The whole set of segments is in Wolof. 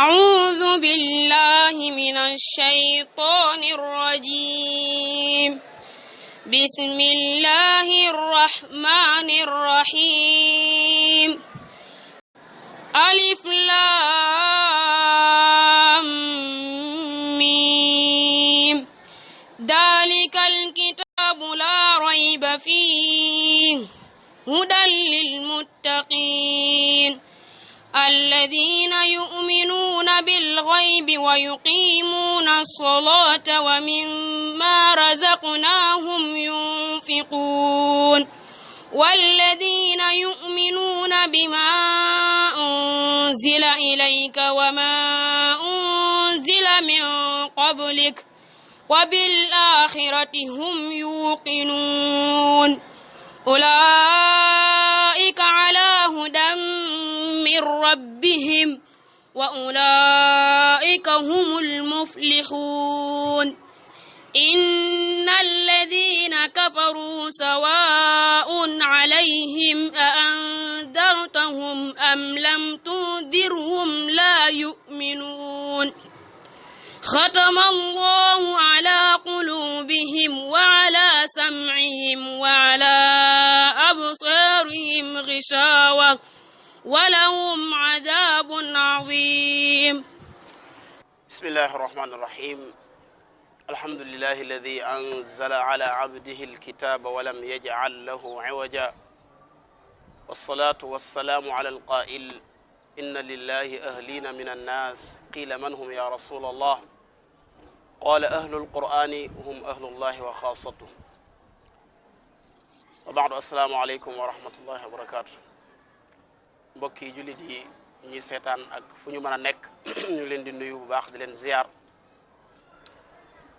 أعوذ بالله من الشيطان الرجيم. بسم الله الرحمن الرحيم. ألف لام ميم. ذلك الكتاب لا ريب فيه هدى للمتقين الذين يؤمنون بالغيب ويقيمون الصلاة ومما رزقناهم ينفقون والذين يؤمنون بما أنزل إليك وما أنزل من قبلك وبالآخرة هم يوقنون أولئك على هدى من ربهم وأولئك هم المفلحون إن الذين كفروا سواء عليهم أأنذرتهم أم لم تنذرهم لا يؤمنون ختم الله على قلوبهم وعلى سمعهم وعلى أبصارهم غشاوة ولهم عذاب عظيم. بسم الله الرحمن الرحيم. الحمد لله الذي أنزل على عبده الكتاب ولم يجعل له عوجا والصلاة والسلام على القائل إن لله أهلين من الناس قيل من هم يا رسول الله قال أهل القرآن هم أهل الله وخاصته وبعد السلام عليكم ورحمة الله وبركاته. mbokki jullit yi ñi seetaan ak fu ñu mën a nekk ñu leen di nuyu bu baax di leen ziar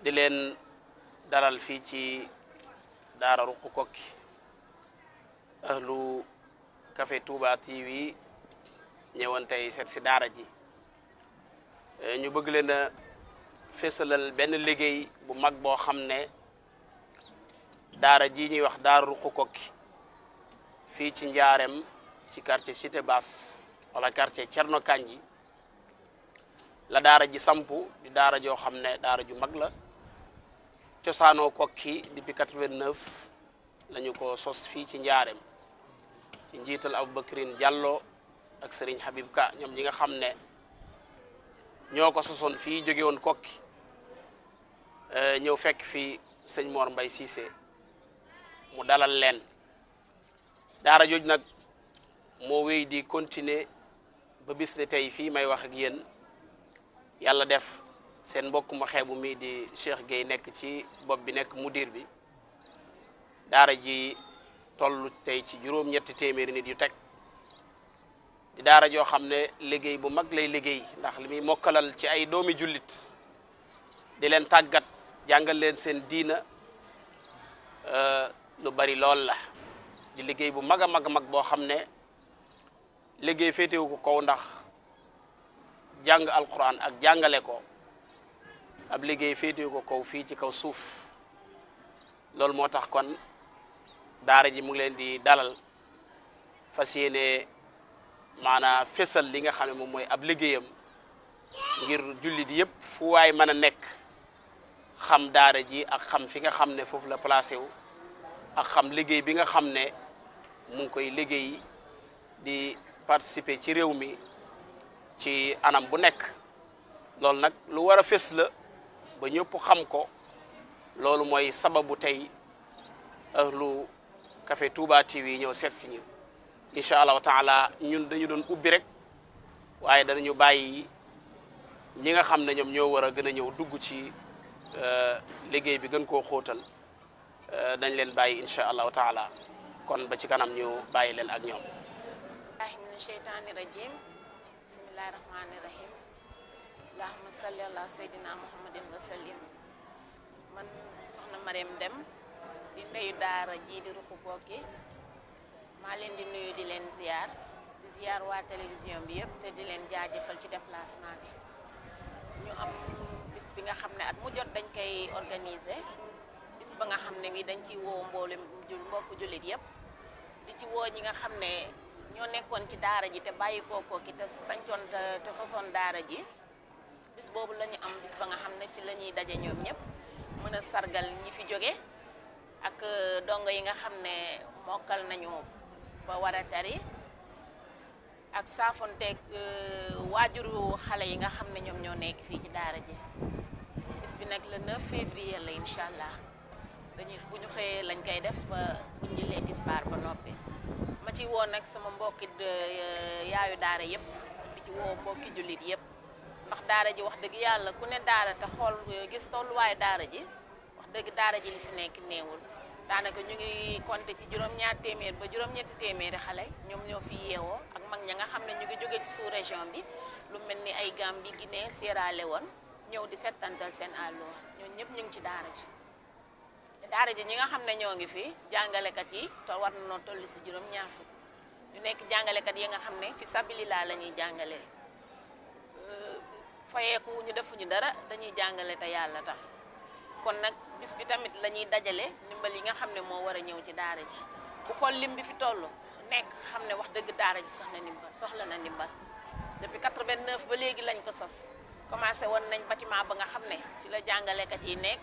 di leen dalal fii ci daara Ruqu Kokki ahlu Café Touba TV ñëwoon tey seet si daara ji ñu bëgg leen a fesalal benn liggéey bu mag boo xam ne daara ji ñuy wax daara Ruqu Kokki fii ci Njaareem ci quartier Cité Basse wala quartier Cerno Kanji la daara ji sampu di daara joo xam ne daara ju mag la cosaanoo Kokki depuis 89 lañu ko sos fii ci Njaareem ci njiital Aboubacrine Diallo ak Serigne Habib Ka ñoom ñi nga xam ne ñoo ko sosoon fii jóge woon Kokki ñëw fekk fii sëñ Mor Mbay Cissé mu dalal leen daara jooj nag moo wéy di continuer ba bis ne tey fii may wax ak yéen yàlla def seen mbokk mu xeebu mi di Cheikh Gueye nekk ci bopp bi nekk mudir bi daara ji toll tey ci juróom-ñetti téeméeri nit yu teg di daara joo xam ne liggéey bu mag lay liggéey ndax li muy mokkalal ci ay doomi jullit di leen tàggat jàngal leen seen diina lu bari lool la di liggéey bu mag a mag a mag boo xam ne liggéey féetewu ko kaw ndax jàng alquran ak jàngale ko ab liggéey féetewu ko kaw fii ci kaw suuf loolu moo tax kon daara ji mu ngi leen di dalal fas yéene maanaam fesal li nga xam ne moom mooy ab liggéeyam ngir jullit yëpp fu waay mën a nekk xam daara ji ak xam fi nga xam ne foofu la placé wu ak xam liggéey bi nga xam ne mu ngi koy liggéey di participer ci réew mi ci anam bu nekk loolu nag lu war a fés la ba ñëpp xam ko loolu mooy sababu tey ahlu Café Touba TV ñëw seet si ñu incha allahu taala ñun dañu doon ubbi rek waaye danañu bàyyi ñi nga xam ne ñoom ñoo war a gën a ñëw dugg ci liggéey bi gën koo xóotal dañ leen bàyyi incha allahu taala kon ba ci kanam ñu bàyyi leen ak ñoom. mina sheytaani rajim bismillahi rahmani rahim allahumma salli ala sayyidina muhammadin wa sallim man soxna Mariam Dem di ndeyu daara ji di Ruqu Kokki maa leen di nuyu di leen ziar waa télévision bi yëpp te di leen jaajëfal ci déplacement bi ñu am bis bi nga xam ne at mu jot dañ koy organiser bis ba nga xam ne bi dañ ciy woo mbokku jullit yëpp di ci woo ñi nga xam ne ñoo nekkoon ci daara ji te bàyyi Koki te sancoon te sosoon daara ji bis boobu la ñu am bis ba nga xam ne ci la ñuy daje ñoom ñëpp mën a sargal ñi fi jóge ak dongo yi nga xam ne mokkal nañu ba war a tari ak saafonteeg waajuru xale yi nga xam ne ñoom ñoo nekk fii ci daara ji bis bi nag le 9 février la incha allah bu ñu xëyee lañ koy def ba bu ñu jullee tisbaar ba noppi ma ci woo nag sama mbokki yaayu daara yëpp di ci woo mbokki jullit yëpp ndax daara ji wax dëgg yàlla ku ne daara te xool gis tolluwaayu daara ji wax dëgg daara ji li fi nekk néewul daanaka ñu ngi compter ci juróom-ñaar téeméer ba juróom-ñetti téeméeri xale ñoom ñoo fi yeewoo ak mag ña nga xam ne ñu ngi jóge ci sous région bi lu mel ni ay Gambie Guinée Sierra Leone ñëw di settantal seen àlluwa ñooñu ñëpp ñu ngi ci daara ji te daara ji ñi nga xam ne ñoo ngi fi jàngalekat yi te war na noo toll si juróom-ñaar fukk ñu nekk jàngalekat yi nga xam ne fi sabilillah la ñuy jàngalee fayeeku ñu defuñu dara dañuy jàngale te yàlla tax kon nag bis bi tamit la ñuy dajale ndimbal yi nga xam ne moo war a ñëw ci daara ji bu xool lim bi fi toll nekk xam ne wax dëgg daara ji soxla na ndimbal depuis 89 ba léegi lañ ko sos commencé woon nañ bâtiment ba nga xam ne ci la jàngalekat yi nekk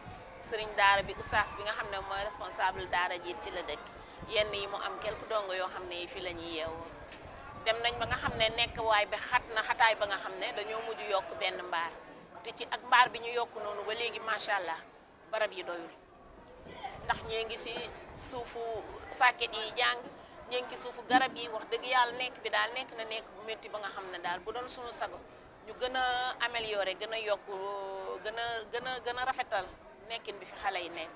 sëriñ daara bi oustaz bi nga xam ne mooy responsable daara ji ci la dëkk yenn yi mu am quelque dongo yoo xam ne yi fi la ñuy yeewoo dem nañ ba nga xam ne nekk waay bi xataay ba nga xam ne dañoo mujj yokk benn mbaar te ci ak mbaar bi ñu yokk noonu ba léegi macha allah barab yi doyul ndax ñee ngi si suufu sàkket yi jàng ñee ngi ci suufu garab yi wax dëgg yàlla nekk bi daal nekk na nekk bu métti ba nga xam ne daal bu doon suñu sago ñu gën a améliorer gën a yokk gën a rafetal nekkin bi fi xale yi nekk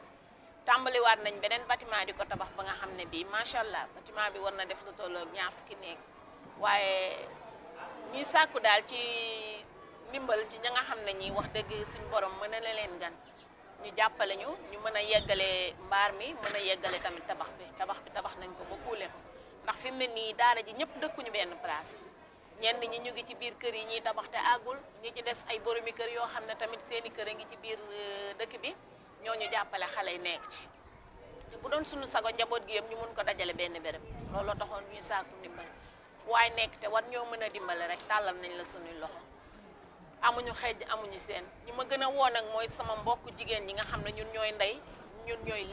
tàmbaliwaat nañ beneen bâtiment di ko tabax ba nga xam ne bii macha allah bâtiment bi war na def lu tolloog ñaar fukki nekk waaye ñuy sàkku daal ci ndimbal ci ña nga xam ne ñi wax dëgg suñ borom mën na leen gan ñu jàppale ñu mën a yeggale mbaar mi mën a yeggale tamit tabax bi tabax nañ ko ba kuule ko ndax fi mu ne nii daara ji ñëpp dëkkuñu benn place ñenn ñi ñu ngi ci biir kër yi ñuy tabax te àggul ñi ci des ay boromi kër yoo xam ne tamit seeni kër a ngi ci biir dëkk bi ñooñu jàppale xale yi nekk ci te bu doon suñu sago njaboot gi yëpp ñu mun ko dajale benn béréb looloo taxoon ñuy sàkku ndimbal waaye nekk te war ñoo mën a dimbale rek tàllal nañ la suñuy loxo amuñu xeej amuñu seen ñi ma gën a woo nag mooy sama mbokk jigéen ñi nga xam ne ñun ñooy ndey ñun ñooy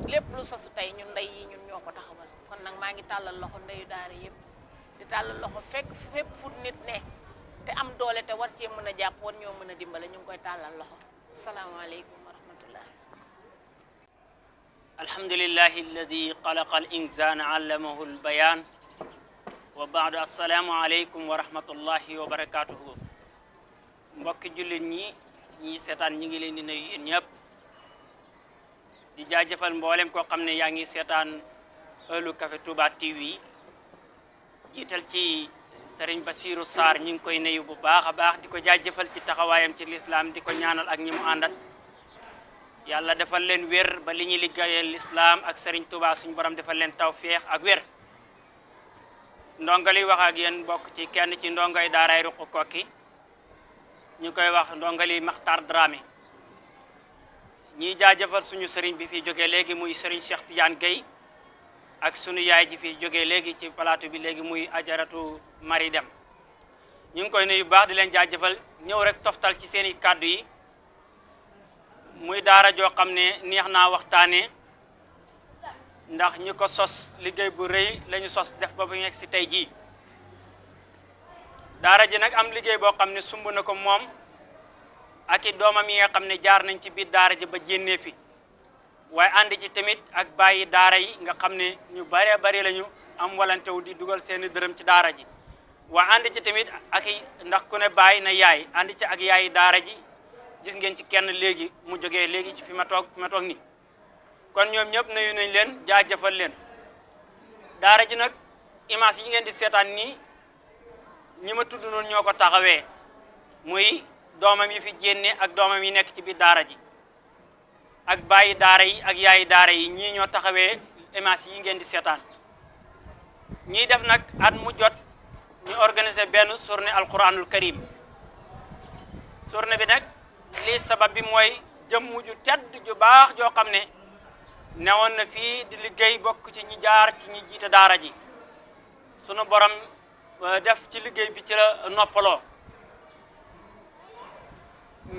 lépp lu sosu tey ñun ndey yi ñun ñoo ko taxawal kon nag maa ngi tàllal loxo ndeyu daara yëpp di tàllal loxo fépp fu nit ne te am doole te war cee mën a jàpp war ñoo mën a dimbale ñu ngi koy tàllal loxo asalaamaaleykum wa rahmatullah alhamdulillahi alladi xalaqa al insana allamahu al bayan wa baadu assalaamu aleykum wa rahmatullahi wa barakatuhu mbokki jullit ñi seetaan ñi ngi leen di nuyu yéen ñëpp di jaajëfal mboolem koo xam ne yaa ngi seetaan Euhlou Café Touba TV jiital ci Serigne Bassirou Sarr ñi ngi koy nuyu bu baax a baax di ko jaajëfal ci taxawaayam ci lislaam di ko ñaanal ak ñi mu àndat yàlla defal leen wér ba li ñuy liggéeyal lislaam ak Serigne Touba suñu borom defal leen tawféex ak wér ndongali wax ak yéen bokk ci kenn ci ndongoy daaray Ruqu Koki ñu koy wax ndongali Makhtar Dramé ñiy jaajëfal suñu sëriñ bi fi jógee léegi muy sëriñ Cheikh Tidiane Gueye ak sunu yaay ji fi jógee léegi ci plateau bi léegi muy ajaratu Marie Dem ñu ngi koy nuyu baax di leen jaajëfal ñëw rek toftal ci seeni kàddu yi muy daara joo xam ne neex naa waxtaanee ndax ñi ko sos liggéey bu rëy lañu sos def ba bu nekk si tey jii daara ji nag am liggéey boo xam ne sumb na ko moom ak i doomam yi nga xam ne jaar nañ ci biir daara ji ba jénnee fi waaye ànd ci tamit ak bàyyi daara yi nga xam ne ñu baree bari lañu am walantewu di dugal seeni dërëm ci daara ji waaye ànd ci tamit ak i ndax ku ne bàyyi na yaay ànd ci ak yaayi daara ji gis ngeen ci kenn léegi mu jógee léegi ci fi ma toog ni kon ñoom ñëpp nuyu nañ leen jaajëfal leen daara ji nag image yi ngeen di seetaan nii ñi ma tudd noonu ñoo ko taxawee muy doomam yi fi génne ak doomam yi nekk ci biir daara ji ak bàyyi daara yi ak yaayi daara yi ñii ñoo taxawee image yi ngeen di seetaan ñiy def nag at mu jot ñu organiser benn journée alquranul karim journée bi nag lii sabab bi mooy jëmm ju tedd ju baax joo xam ne newoon na fii di liggéey bokk ci ñi jaar ci ñi jiite daara ji sunu borom def ci liggéey bi ci la noppaloo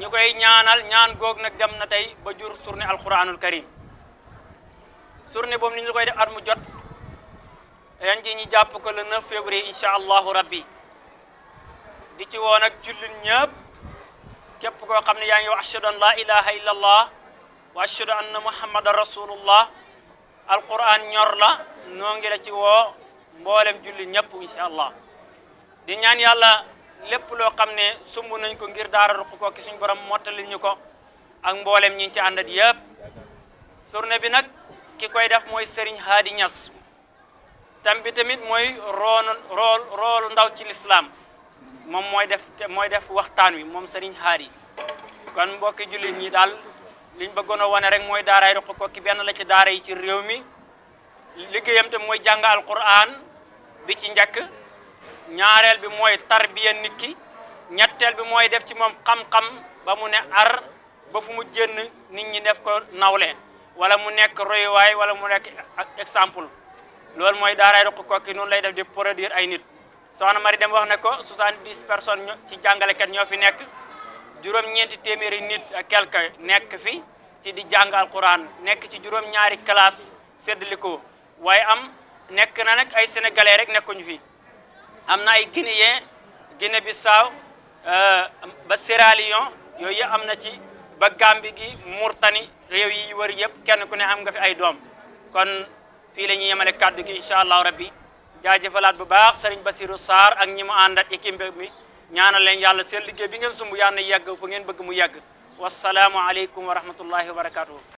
ñu koy ñaanal ñaan goog nag dem na tey ba jur journée alquranul karim journée boobu ni ñu koy def at mu jot ren ji ñi jàpp ko le 9 février incha allahu rabbi di ci woon ak jullit ñëpp képp koo xam ne yaa ngi wax ashhadu an la ilaha illa allah wa ashhadu anna muhammadan rasulullah alquran ñor la noo ngi la ci woo mboolem jullit ñëpp incha allah di ñaan yàlla lépp loo xam ne sumb nañ ko ngir daara Ruqu Koki suñ borom mottali ñu ko ak mboolem ñi ci àndat yëpp journée bi nag ki koy def mooy Serigne Hadi Niass tam bi tamit mooy roolu ndaw ci l'islam moom mooy def waxtaan wi moom Serigne Hadi kon mbokki jullit ñi daal liñ bëggoon a wane rek mooy daaraay Ruqu Koki benn la ci daara yi ci réew mi liggéeyam te mooy jàng alquran bi ci njëkk ñaareel bi mooy tarbiya nit ki ñetteel bi mooy def ci moom xam-xam ba mu ne ar ba fu mu génn nit ñi def ko nawle wala mu nekk royuwaay wala mu nekk exemple loolu mooy daaraay Ruqu Koki noonu lay def di produire ay nit soxna Mari dem wax ne ko 70 personnes ci jàngalekat ñoo fi nekk juróom-ñeenti téeméeri nit ak quelque nekk fi ci di jàng alquran nekk ci juróom-ñaari classe séddali ko waaye nekk na nag ay sénégalais rek nekkuñu fi am na ay guinéen Guinée Bissau ba Sierra Leone yooyu yëpp am na ci ba Gambie gi Mauritanie réew yi wër yëpp kenn ku ne am nga fi ay doom kon fii la ñuy yemale kàddu gi incha allahu rabbi jaajëfalaat bu baax Serigne Bassirou Sarr ak ñi mu àndat équipe bi ñaanal leen yàlla seen liggéey bi ngeen sumb yàlla na yegg fu ngeen bëgg mu yegg wasalaamu aleykum wa rahmatullahi wa barakatuhu